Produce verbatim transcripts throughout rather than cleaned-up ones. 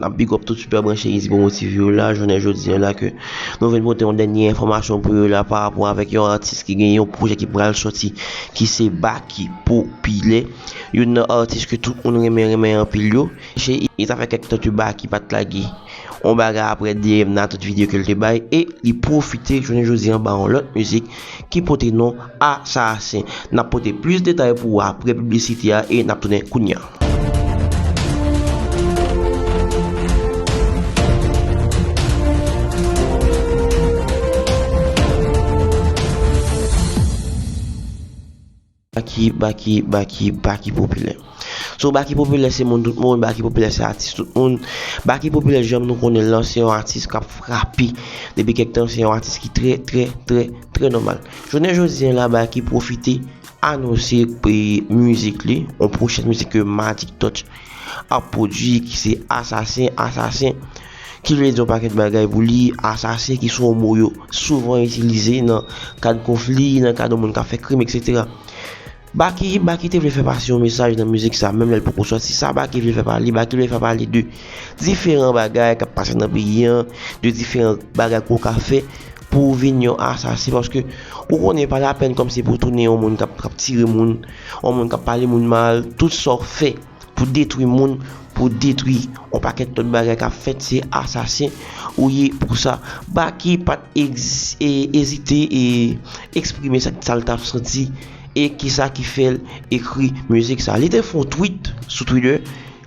ap big up tout Super Branche Easy pou motive yo la, jounen jodi a la ke nou vin pote yon dènye enfòmasyon pou yo la pa rapò avèk yon atis ki gen yon pwojè ki pral sòti, ki se Baky Popilè, youn nan atis ke tout moun renmen, renmen anpil yo. Se, e sa fè kèk tan ke Baky pa t lage yon bagay apre D M nan tout videyo ke l te bay, e li pwofite jounen jodi a ba yon lòt mizik ki pote non Asasen. N ap pote plis detay pou ou apre piblisite a e n ap tounen kounye a. Baky, Baky, Baky, Baky Popilè. So, Baky Popilè se moun tout moun, Baky Popilè se atis tout moun. Baky Popilè, jan nou konnen l lan, se yon atis k ap frape depi kèk tan, se yon atis ki trè, trè, trè, trè nòmal. Jounen jodi a la, Baky pwofite anonse, e, mizik li, yon pwochèn mizik ke Magic Touch ap pwodui, ki se Asasen, Asasen, ki vle di yon pakèt bagay pou li, asasen, ki se yon mo yo souvan itilize nan kad konfli, nan kad yon moun k ap fè krim, etsetera. Baky, Baky te vle fè pase yon mesaj nan mizik sa, menm lè l poko sòti, sa Baky vle fè pale, Baky vle fè pale de diferan bagay k ap pase nan peyi an, de diferan bagay ke w ka fè pou w vin yon asasen, paske ou konnen pa lapèn kòmsi pou w tounen yon moun k ap, k ap tire moun, yon moun k ap pale moun mal, tout sa w fè pou detwi moun, pou detwi yon pakèt lòt bagay k ap fèt, se asasen ou ye pou sa. Baky pa t egz-, e, ezite e eksprime sa, sa l t ap santi e kisa ki fè l ekri mizik sa. Li te fè yon tweet sou Twitter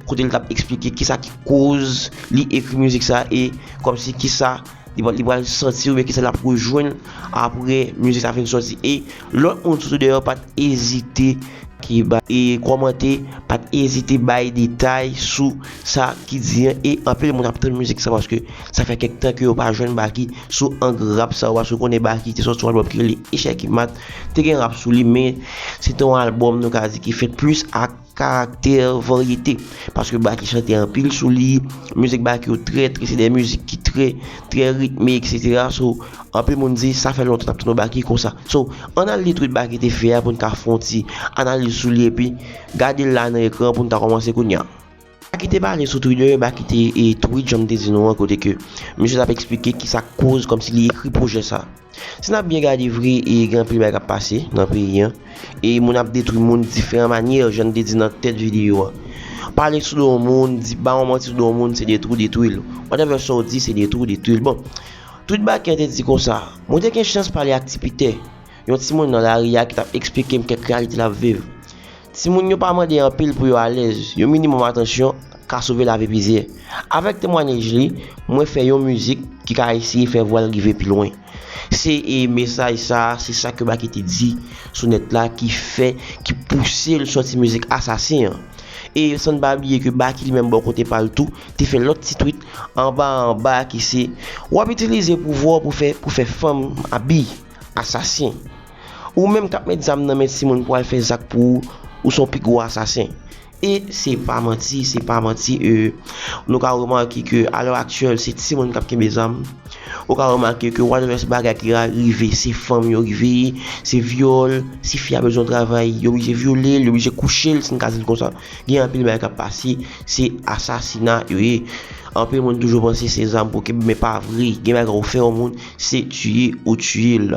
kote l t ap eksplike kisa ki koz li ekri mizik sa e kòmsi kisa li pral, li pral santi oubyen kisa l ap rejwenn apre mizik sa fin sòti. E lòt moun sou Twitter yo pa t ezite ki ba, e kòmante, pa t ezite bay detay sou sa ki di an. E anpil moun ap tann mizik sa paske sa fè kèk tan ke yo pa jwenn Baky sou ang rap sa, paske w konnen Baky te sòti yon albòm ki rele Echèk e Mat, te gen rap sou li, men se te yon albòm, nou ka di, ki fèt plis ak karaktè varyete. Paske Baky chante anpil sou li, mizik Baky yo trè, trè, se de mizik ki trè, trè ritme, etsetera. So, anpil moun di, sa fè lontan n ap tann yon Baky konsa. So, ann al li tweet Baky te fè a pou n ka fè yon ti analiz sou li, epi gade l la nan ekran pou n ta kòmanse kounye a. Baky te pale sou Twitter, Baky te, e, tweet, jan m te di nou an, kote ke misye t ap eksplike kisa k koz kòmsi li ekri pwojè sa. Si n ap byen gade vre, e gen anpil bagay k ap pase nan peyi an. E moun ap detwi moun diferan manyè, jan n te di nan tèt videyo a. Pale sou do yon moun, di, ba yon manti sou do yon moun, se detwi w detwi l. Whatever sa w di, se detwi w detwi l. Bon, tweet Baky an te di konsa, mwen te gen chans pale ak Ti Pitè, yon timoun nan lari a ki t ap eksplike m kèk reyalite l ap viv. Timoun yo pa mande anpil pou yo alèz, yon minimòm atansyon ka sove lavi plizyè. Avèk temwayaj li, mwen fè yon mizik ki ka eseye fè vwa l rive pi lwen. Se, e, mesaj sa, se sa ke Baky te di sou nèt la ki fè, ki pouse l sòti mizik Asasen an. E san n pa bliye ke Baky li menm bò kote pa l tou, te fè lòt ti tweet anba anba ki se, w ap itilize pouvwa w pou fè, pou fè fanm abi, asasen. Ou menm k ap met zam nan men timoun pou al fè zak pou ou, ou se yon pi gwo asasen. E se pa manti, se pa manti, e, nou ka remake ke alè aktyèl, se timoun k ap kenbe zam. Ou ka remake ke whatever bagay ki rive, se fanm yo rive, se vyòl, si fi a bezwen travay, yo oblije vyole l, yo oblije kouche l, si n ka di l konsa. Gen anpil bagay k ap pase, se asasina yo ye. Anpil moun toujou panse se zam pou kenbe, men pa vre. Gen bagay ou fè yon moun, se tiye ou tiye l.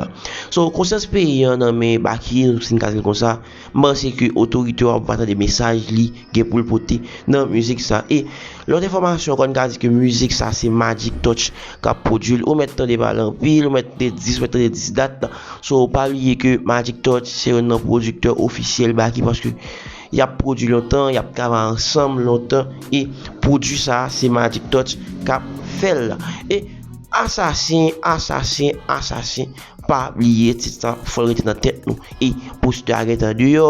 So, konsyans peyi an nan men Baky, si n ka di l konsa, m panse ke otorite yo ap atann de mesaj li gen pou l pote nan mizik sa. E lòt enfòmasyon ankò, n ka di ke mizik sa se Magic Touch k ap pwodui l. Ou mèt tande pale anpil, ou mèt tande dis, ou mèt tande dis dat. So, pa bliye ke Magic Touch se youn nan pwodiktè ofisyèl Baky, paske y ap pwodui lontan, y ap travay ansanm lontan, e pwodui sa a, se Magic Touch k ap fè l. E asasen, asasen, asasen, pa bliye tit sa, fò l rete nan tèt nou. E postè a gentan deyò,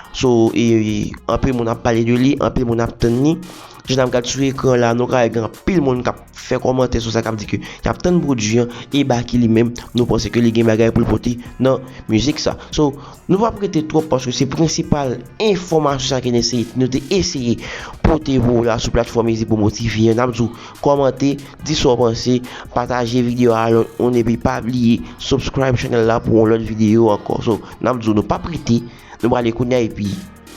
so, e, e, anpil moun ap pale de li, anpil moun ap tann li. Jan n ap gad sou ekran la, nou ka wè gen anpil moun k ap fè kòmantè sou sa, k ap di ke y ap tann pwodui an, e Baky li menm, nou panse ke li gen bagay pou l pote nan mizik sa. So, nou p ap rete twòp paske se prensipal enfòmasyon sa ke n eseye, nou te eseye pote pou w la sou platfòm Easy Promo T V an. N ap di w kòmante, di sa w panse, pataje videyo a lòt moun, epi pa bliye subscribe channel la pou yon lòt videyo ankò. So, n ap di w nou p ap rete, nou prale kounye a epi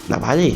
n ap ale.